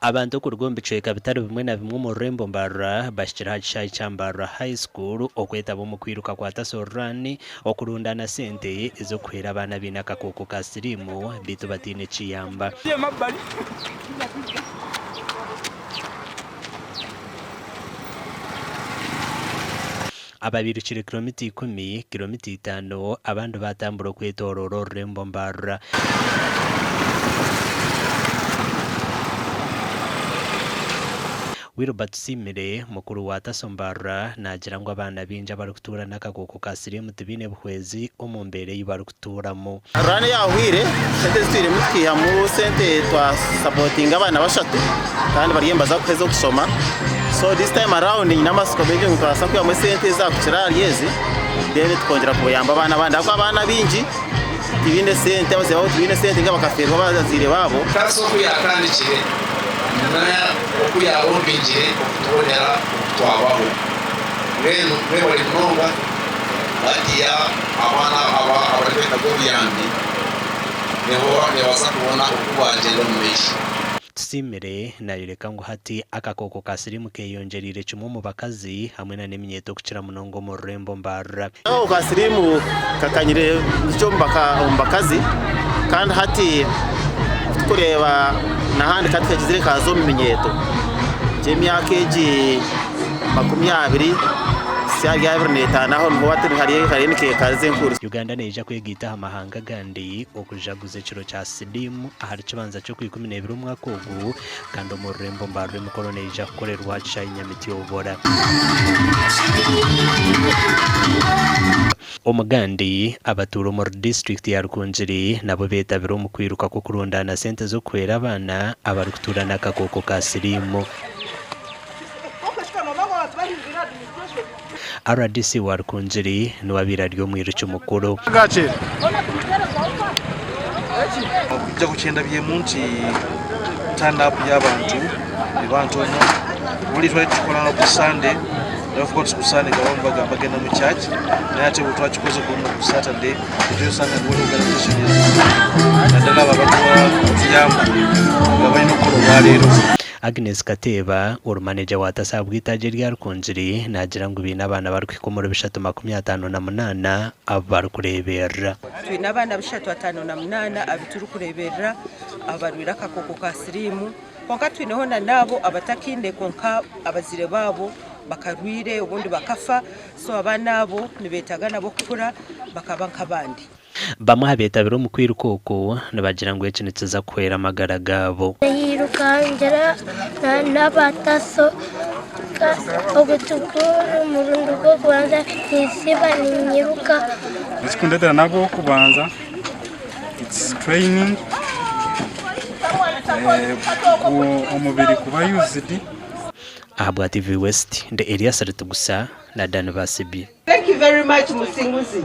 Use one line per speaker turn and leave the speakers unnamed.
Abantu okuruga omu bicweka bitari bimwe na bimwe omu rurembo Mbarara bahikire aha kishaayi kya Mbarara High School okwetaba omu kwiruka kwa Taso Run okurundaana sente ez'okuhwera abaana abaine akakooko ka siriimu beitu bataine kiyamba. Ababairukire kilomita ikumi, kilomita itaano, abandi baatambura okwetooroora orurembo Mbarara. Wilber Tusiimire, mukuru wa Taso Mbarara, naagira ngu abaana baingi abarikutuura n'akakooko ka siriimu tibaine buhwezi omu mbeera ei barikutuuramu.
Run eyahwire, sente ezitwiremu tukaihamu sente twasapotinga abaana bashatu kandi bariyo nibaza kuheza okushoma so this time around nyine amatsiko maingi ngu nitubaasa kwihamu esente ezakukira ahari ezi then tukongyera kuyamba abaana abandi ahakuba abaana abaingi tibaine sente abazaire baabo tibaine sente ninga bakafeerwa abazaire baabo.
Taso oku yaatandikire n'oku yaarombingire okutubonera oku twabaho. Mbwenu mwebare munonga. Hatiya abaana aba abarikwetaaga obuyambi nibo nibabaasa kubona oku baagyenda omu maisho.
Tusiimire nayoreka ngu hati akakooko ka siriimu keyongyereire kimwe omu bakazi hamwe na n'eminyeeto okukira munonga omu rurembo Mbarara.
Akakooko ka siriimu kakanyire bukye omu bakazi kandi hati kutukureeba nahandi kati kagizire kaaza omu minyeeto nk'emyaka egi 20 kuhitsya ahari 25 aho niho hati hariyo nikeekariza enkuru.
Uganda neija kwegaita aha mahanga agandi okujaguza ekiro kya Siliimu ahari kibanza ky'okwikumineebiri omwaka ogu kandi omu rurembo Mbarara emikoro neija kukorerwa aha kishaayi Nyamityobora. Omugandi, abatuura omuri disiturikiti ya Rukungiri nabo beetabire omu kwiruka kw'okurundaana sente z'okuhwera abaana abarikutuura n'akakooko ka siriimu. Rdc wa Rukungiri niwe abaire ari omwiruki mukuru.
Okwijaho kyendabyemu nti turn up y'abantu eba ntono. Buri twali tukikoranga ku Sunday naye of course ku Sunday nga abamu bagamba bagenda mu church naye ate bwetwakikoze ku luno ku Saturday nikyo osanga ngu waliwo organisation ezimu naddala abo abatuyamba nga balina okukola olwaleero.
Agnes Kateeba, ori maneja wa Tasa ahabw'eitaagi erya Rukungiri naagira ngu baine abaana barikuhika omuri 358 abu barikureeberera.
Twine abaana 358 abu turikureeberera abarwaire akakooko ka siriimu kwonka twineho na n'abo abatakiine kwonka abazaire baabo bakarwaire obundi bakafa so abaana abo nibeetaaga nabo kukura bakaba nk'abandi.
Bamwe aha beetabire omu kwiruka oku nibagira ngu eki nikiza kuhwera amagara gaabo.
Nayirukangira n'abataso ogu tiguri murundi gw'okubanza ninsiiba ninyiruka.
Ekikundetera n'ahabw'okubanza it's training omubiri kuba used.
Ahabwa TV West, ndi Elias Ritugusa na Dan Basibi.
Thank you very much Musinguzi.